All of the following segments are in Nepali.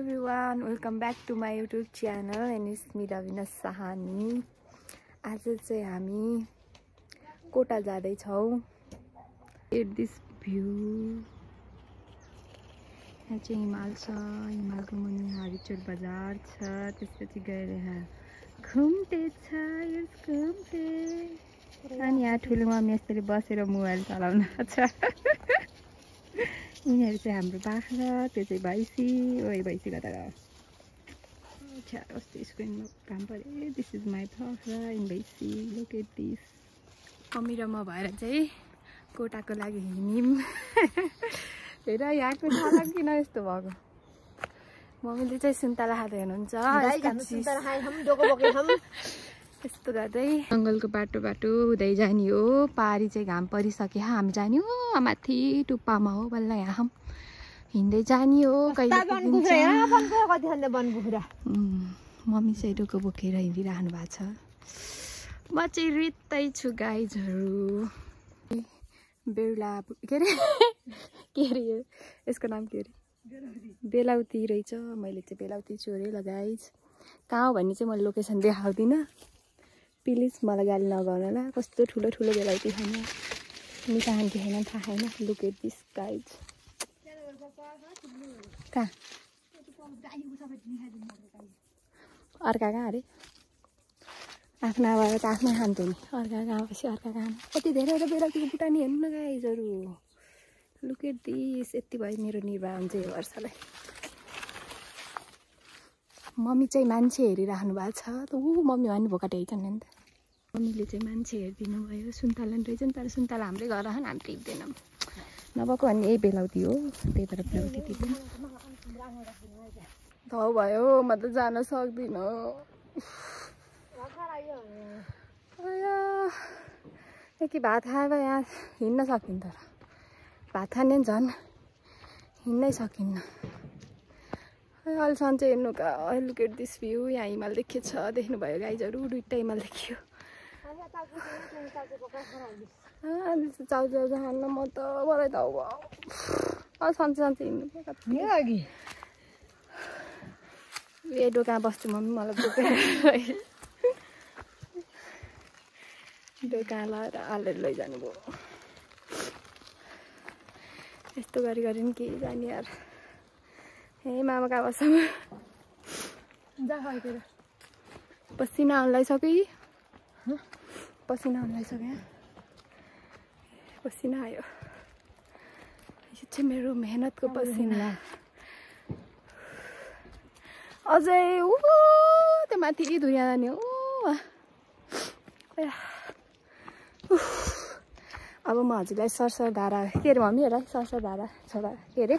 everyone, welcome back to my YouTube channel and it's me Ravina Sahani. आज चाहिँ हामी कोटा जाँदै छौं. At this view. यहाँ चाहिँ हिमाल छ, हिमालको मुनि हरिचोर बजार छ, त्यसपछि गएर यहाँ घुम्टे छ, यस घुम्टे. अनि यहाँ ठुलो मम्मी यसरी बसेर मोबाइल चलाउन छ. यिनीहरु चाहिँ हाम्रो बाख्रा, त्यो चाहिँ भैँसी. ओइ भैँसी कता गयो? अच्छा, अस्ति स्क्रिनमा काम पर्यो. दिस इज माई बाख्रा इन भैँसी. Look at this. मम्मी र म भएर चाहिँ कोटाको लागि हिँड्यौं. हेर यहाँको छाला किन यस्तो भएको? मम्मीले चाहिँ सुन्तला खाँदै हुनुहुन्छ. यस्तो गर्दै जङ्गलको बाटो हुँदै जाने हो. पारी चाहिँ घाम परिसक्यो. हामी जाने हो माथि टुप्पामा हो. बल्ल यहाँ हिँड्दै जाने हो. मम्मी चाहिँ डोको बोकेर हिँडिरहनु भएको छ. म चाहिँ रित्तै छु गाइजहरू. बेउला के अरे यसको नाम के अरे? बेलाउती रहेछ. मैले चाहिँ बेलाउती चोरे लगाइज. कहाँ हो भन्ने चाहिँ मैले लोकेसन देखाउँदिनँ. प्लिज मलाई गाली नगर्नु ल. कस्तो ठुलो ठुलो बेलाउती छैन. मिठा खान्थी छैन थाहा छैन. Look at this guys. कहाँ अर्का कहाँ अरे? आफ्नो आएर त आफ्नै खान्थ्यो नि. अर्का कहाँ पछि अर्का कहाँ. कति धेरै बेलाउतीको बुटानी हेर्नु न गाइजहरू. Look at this. यति भयो मेरो निर्वाह हुन्छ यो वर्षलाई. मम्मी चाहिँ मान्छे हेरिराख्नु भएको छ. ऊ मम्मी भन्नु भोकाटे हैछन् नि त. मम्मीले चाहिँ मान्छे हेरिदिनु भयो. सुन्तला रहेछ नि. तर सुन्तला हाम्रै घर राखन हामी टिप्दैनौँ. नभएको भने यही बेलाउती हो. त्यही भएर बेलाउती टिप्दैन. थाहा भयो म त जान सक्दिनँ. कि भात खाएर यहाँ हिँड्न सकिन्छ. तर भात खाने झन् हिँड्नै सकिन्न. अहिलेसम्म चाहिँ हेर्नु का. Look at this view. यहाँ हिमाल देखिएछ. देख्नुभयो गाइजहरू. दुईटा हिमाल देखियो. चाउचाउ खान्न म त. मलाई त अब सन्चै हिँड्नु. ए दोकान बस्छु मम्मी. मलाई बोकेर दोकान लगाएर हालेर लैजानु भयो. यस्तो गरी नि के जाने यार. हे मामा कहाँ बस्छ? पसिना आउन लागिसक्यो. पसिना आउन लागिसक्यो. पसिना आयो. यो चाहिँ मेरो मेहनतको पसिना. अझै त्यो माथि धुया जाने हो. अब म हजुरलाई सरसर धारा के अरे मम्मी हेर. सरसर धारा छोरा के अरे?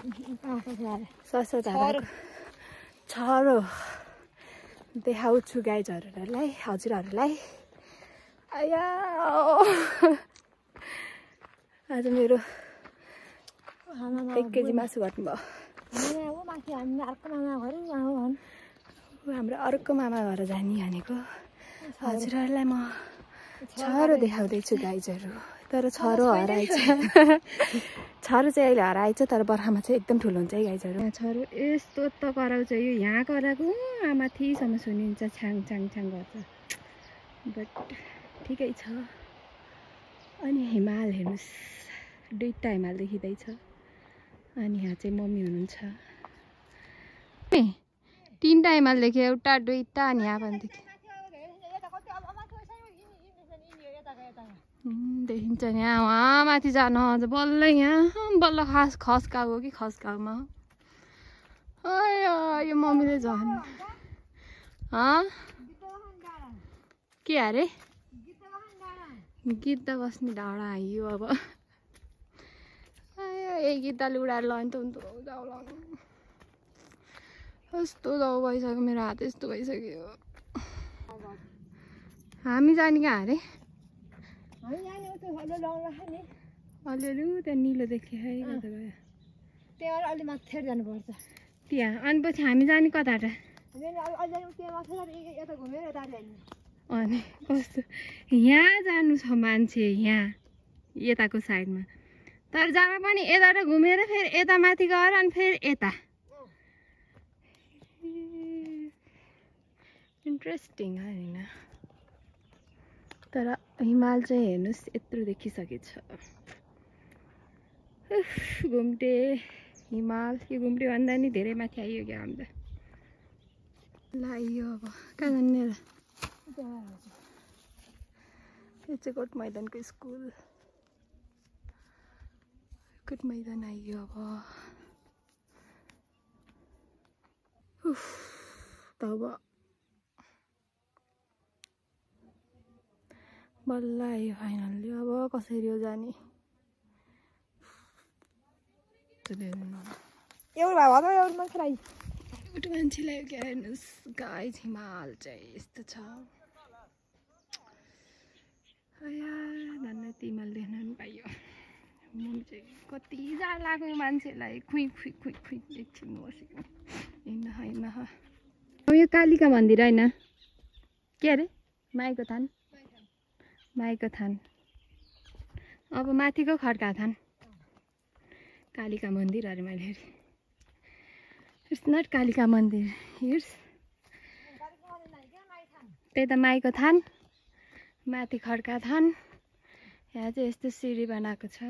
सरसर धारा छोरो देखाउँछु गाइजहरूलाई, हजुरहरूलाई. आया आज मेरो 1 केजी मासु घट्नुभयो. हाम्रो अर्को मामा घर जाने भनेको. हजुरहरूलाई म छोरो देखाउँदैछु गाइजहरू. तर छोरो हराएछ. छोरो चाहिँ अहिले हराएछ. तर बर्खामा चाहिँ एकदम ठुलो हुन्छ है गाइजहरू. छोरो यस्तो त कराउँछ. यो यहाँ कराएको माथिसम्म सुनिन्छ. छाङ छाङ छाङ गर्छ. बट ठिकै छ. अनि हिमाल हेर्नुहोस्. दुईटा हिमाल देखिँदैछ. अनि यहाँ चाहिँ मम्मी हुनुहुन्छ. 3टा हिमाल देख्यो. एउटा दुईटा अनि यहाँ पनि देख्यो. देखिन्छ नि यहाँ. उहाँ माथि जान अझ बल्ल यहाँ बल्ल खसगाउँ हो कि खसगाउँमा हो. यो मम्मीले झन् के अरे? गीत बस्ने डाँडा आइयो. अब यही गीतले उडाएर लग्यो नि त हुन्थ्यो. जाउ लाउनु. यस्तो जाउ भइसक्यो. मेरो हात यस्तो भइसक्यो. हामी जाने कहाँ अरे? अलिअलि त्यहाँ निलो देख्यो है. कता गयो? त्यहाँ अलि माथि जानुपर्छ त्यहाँ. अनि पछि हामी जाने कता त? अनि कस्तो यहाँ जानु छ मान्छे. यहाँ यताको साइडमा. तर जहाँ पनि यताबाट घुमेर फेरि यता माथि गएर अनि फेरि यता. इन्ट्रेस्टिङ होइन तर हिमाल चाहिँ हेर्नुहोस् यत्रो देखिसकेछ घुम्टे हिमाल यो घुम्टे भन्दा नि धेरै माथि आइयो क्या हामी त ल आइयो अब कहाँ जाने र यो चाहिँ कोट मैदानको स्कुल कोट मैदान आइयो अब तब बल्ल आयो फाइनल्ली अब कसरी हो जाने एउटा मान्छेलाई क्या हेर्नुहोस् गाइज हिमाल चाहिँ यस्तो छ धन्न तिमीले देख्न पनि पाइयो चाहिँ कति जाड लाग्यो मान्छेलाई खुइ खुइ खुइ खुइ एकछिन बसेको हिँड्न यो कालिका मन्दिर होइन के अरे माईको थान अब माथिको खड्का थान कालिका मन्दिर अरे मैले इट्स नट कालिका मन्दिर हियर्स त्यही त माईको थान माथि खड्का थान यहाँ चाहिँ यस्तो सिडी बनाएको छ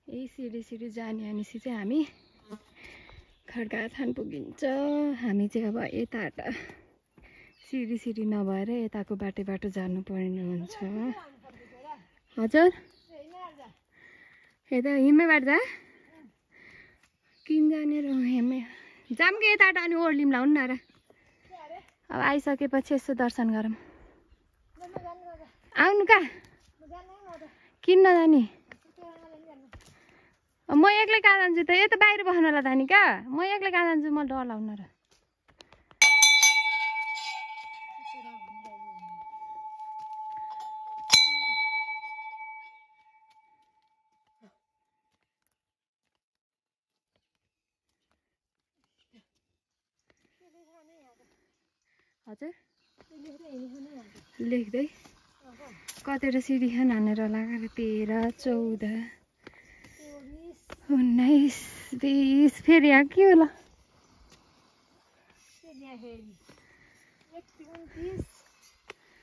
यही सिडी जाने भनेपछि चाहिँ हामी खड्का थान पुगिन्छ हामी चाहिँ अब यता सिडी नभएर यताको बाटो जानुपर्ने हुन्छ हजुर यता हिँड्दैबाट जा किन जाने र हिँड्मै जाम कि यता अनि ओर्लिम लाउनु न र अब आइसकेपछि यसो दर्शन गरौँ आउनु कहाँ किन नजाने म एक्लै कहाँ जान्छु त यता बाहिर बस्नलाई जाने क्या म एक्लै कहाँ जान्छु म डर लाउनु र हजुर लेख्दै कतिवटा सिडी खान हानेर लगाएर 13 14 19 20 फेरि यहाँ के होला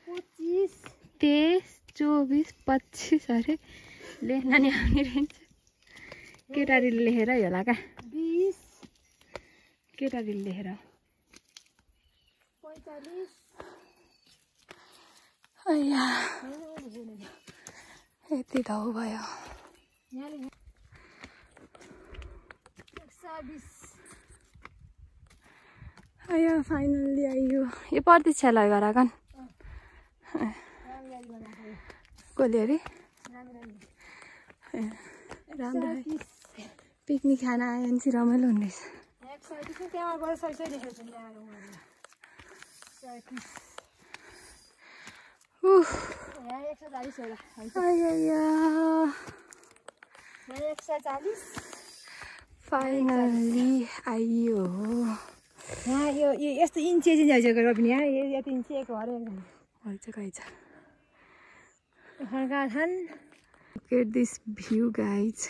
23 24 25 अरे लेख्न नि आउने रहेछ केटारीले लेखेर होला क्या 20 केटारीले लेखेर 45 अया यति ढाउ भयो आयो फाइनल्ली आइयो यो प्रतीक्षालाई गराएको कसले अरे राम्रो पिकनिक खाना आयो भने चाहिँ रमाइलो हुँदैछ फाइनल्ली आइयो यो यस्तो इन्ची आइसकेको पनि यहाँ यति इन्ची एक हरे Look at this view, guys.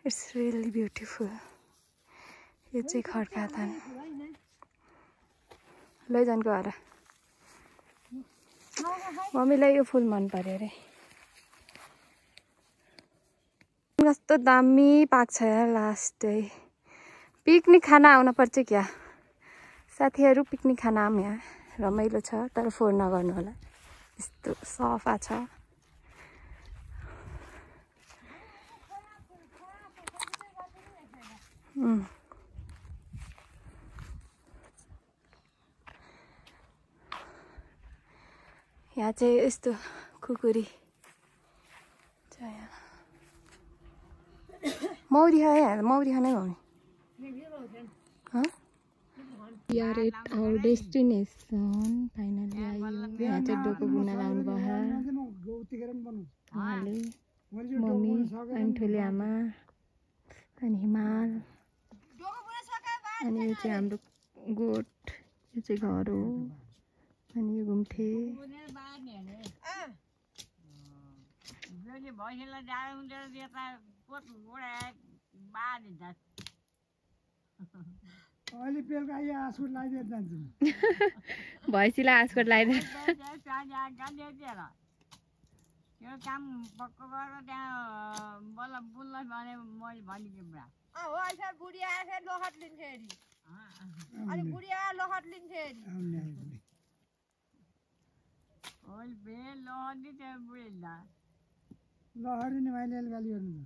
It's really beautiful. यो चाहिँ खड्का थान लैजानको हरा मम्मीलाई यो फुल मन पर्यो अरे कस्तो दामी पाक्छ यार लास्ट डे पिकनिक खाना आउन पर्छ क्या साथीहरु पिकनिक खाना आउँ यहाँ रमाइलो छ तर फोहोर नगर्नु होला यस्तो सफा छ यहाँ चाहिँ यस्तो खुकुरी छ यहाँ मौरी है मौरी खानै हो नि We are at our destination. Finally, यहाँ चाहिँ डोको बुन्न लाउनु भयो उहाँले मम्मी अनि ठुली आमा अनि हिमाल अनि यो चाहिँ हाम्रो गोठ यो चाहिँ घर हो अनि यो घुम्थे अहिले बेलुका यो आस्कुट लगाइदिएर जान्छु भैँसीलाई आस्कोट लगाइदिएर त्यो काम पक्का गरेर त्यहाँ बल्ल बुल्ल भने मैले भनिदिएँ बुढा हो अहिले बुढी आएर फेरि लोहट लिन्थ्यो अरे अनि बुढी आएर लोहट लिन्थ्यो अरे अहिले फेरि लहरी त्यो बुढी लहरी नि मैले गाली गर्नु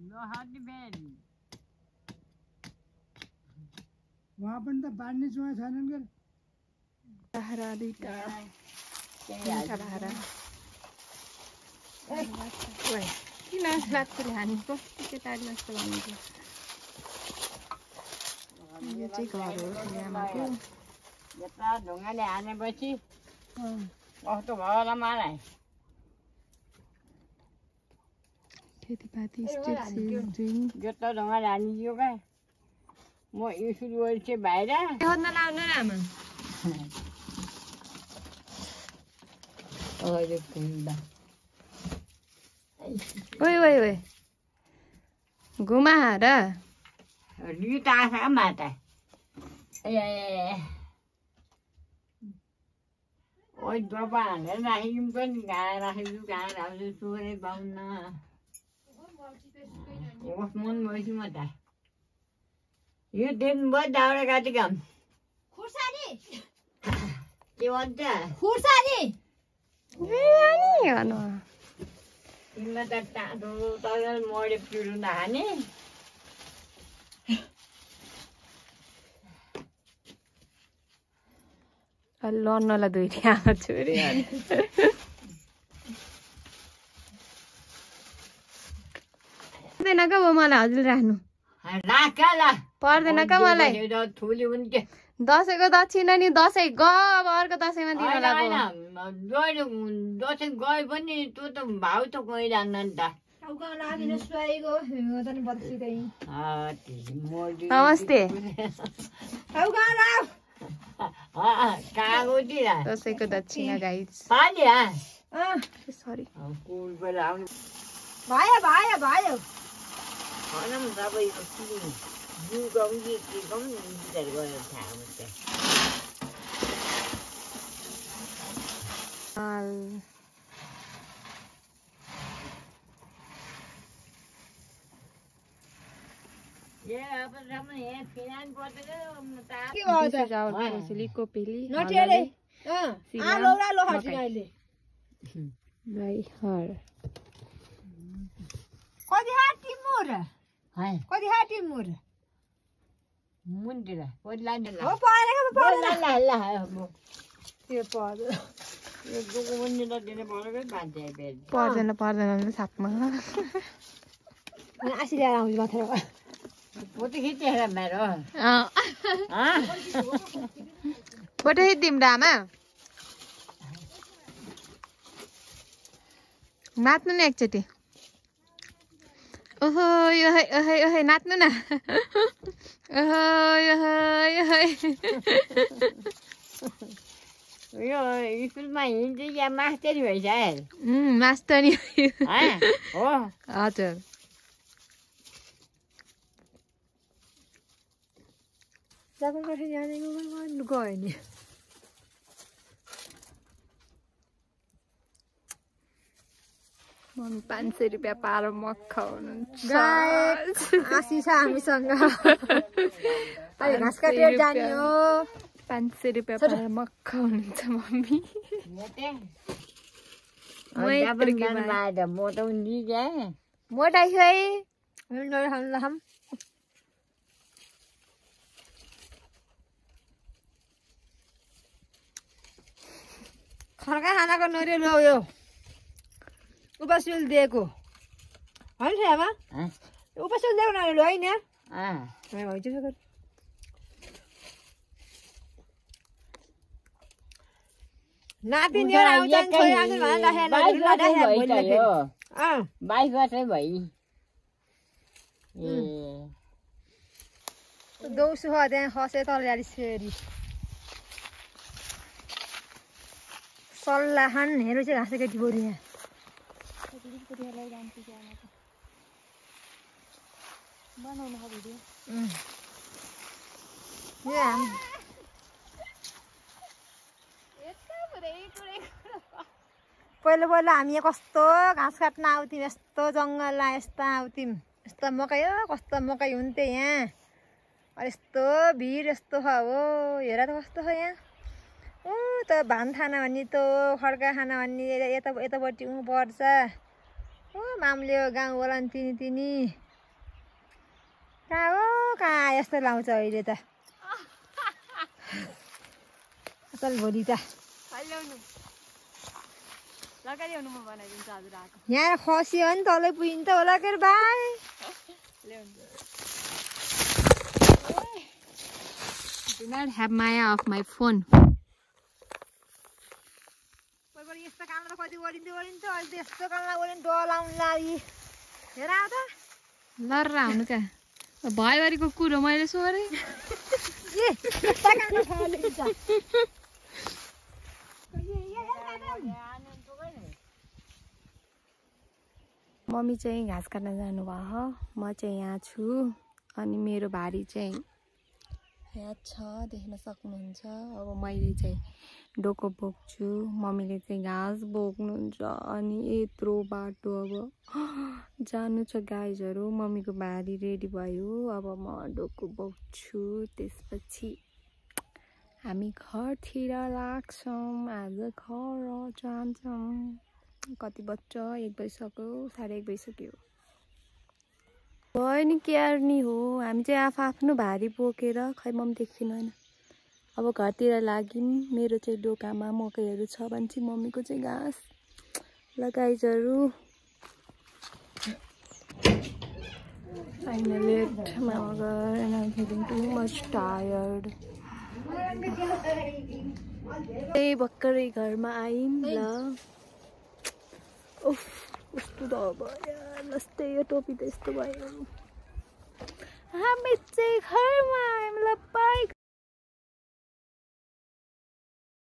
लहरी फेरि उहाँ पनि त बाँड्ने चुवा छैनन् के बाख्रा दुईटा बाख्रा किन लात्तुले हानेको केटारी जस्तो भनेको यो चाहिँ घर हो आमाको यता ढुङ्गाले हानेपछि कस्तो भयो होला मलाई खेतीपाती यता ढुङ्गाले हानिदियो क्या म स्कुल गएर चाहिँ बाहिर खोज्न लाउनु न आमा अहिले फुल्दा ओइ ओइ ओइ घुमा र रिट आएछ क्या माता ए ओइ डब्बा हालेर राखिदिउँ पनि घाँ राखिदिउँ घाँ राख्छु चोरै पाउन्न होस् मन भएपछि म त यो दिनभर दाउरा काटे काम खुर्सानी के भन्छ खुर्सानी तिमीलाई त टाढो तल मरे पिरो नहाने लड्नलाई दुईटी आमा छोरी पर्दैन क्या मलाई हजुर राख्नु पर्दैन क्या मलाई दसैँको दक्षिणा नि दसैँ ग अब अर्को दसैँमा दिन दसैँ गए पनि तँ त भाउ त गइरहन्न नि त नमस्ते दसैँको दक्षिणा गाइस सरी भयो भयो भयो पर्दैन पर्दैन सापमा फोटो खिचेर मेरो फोटो खिचिदिउँ आमा नाच्नु नि एकचोटि ओहो ओहे नाच्नु न ओहो यो स्कुलमा हिँड्छ या मास्टरी भइसक्यो मास्टरी हो हजुर गयो नि मम्मी 500 रुपियाँ पारो मक्खा हुनुहुन्छ आशी छ हामीसँग अहिले घाँस काटेर जाने हो 500 रुपियाँ पारो मक्खा हुनुहुन्छ मम्मी मोटाइ है खर्का खानाको नरिवल हो यो उपसिल दिएको होइन आमा उपसिल दिएको नरिवल होइन नातिनी आउँछन् छोरी आउँछन् बाइस वर्षै भइ दौसु त्यहाँ खसे तल फेरि सल्लाह खान हेर्नु चाहिँ घाँस केटी बोरी यहाँ पहिला पहिला हामी यहाँ कस्तो घाँस काट्न आउँथ्यौँ, यस्तो जङ्गलमा यस्तो आउँथ्यौँ, यस्तो मकै हो, कस्तो मकै हुन्थ्यो यहाँ। अहिले यस्तो भिड यस्तो छ हो, हेर त कस्तो छ यहाँ। त भान खान भन्ने त खड्का खान भन्ने यतापट्टि पर्छ। मामले गाउँ होला नि तिनी कहाँ हो, कहाँ यस्तो लाउँछ अहिले त। चल भोलि त यहाँ खस्यो भने तलै पुगिन्छ होला के अरे भाइ। Do not have Maya off my phone. यस्तो काममा कति ओडिन्छ अहिले त यस्तो काममा ओडिन्छ डलाउनु लागि। हेर त लर्रा हुनु क्या भयभरिको कुरो मैले सोरे। मम्मी चाहिँ घाँस काट्न जानुभयो, म चाहिँ यहाँ छु। अनि मेरो भारी चाहिँ यहाँ छ, देख्न सक्नुहुन्छ। अब मैले चाहिँ डोको बोक्छु, मम्मीले चाहिँ घाँस बोक्नुहुन्छ। अनि यत्रो बाटो अब जानु छ गाइजहरू। मम्मीको भारी रेडी भयो, अब म डोको बोक्छु। त्यसपछि हामी घरतिर लाग्छौँ। आज घर जान्छौँ। कति बज्छ? 1 बजिसक्यो, 1:30 बजिसक्यो। भयो नि केयर नि हो, हामी चाहिँ आफ्नो भारी बोकेर खै मम्मी देख्दिनँ होइन। अब घरतिर लाग्यौँ। मेरो चाहिँ डोकामा मकैहरू छ भने चाहिँ मम्मीको चाहिँ घाँस लगाइजहरू। I'm late, Mama girl, and I'm feeling too much tired. भर्खरै घरमा आयौँ ल। उफ कस्तो त भयो, लस्टै यो टोपी त यस्तो भयो। हामी चाहिँ घरमा आयौँ ल, बाई।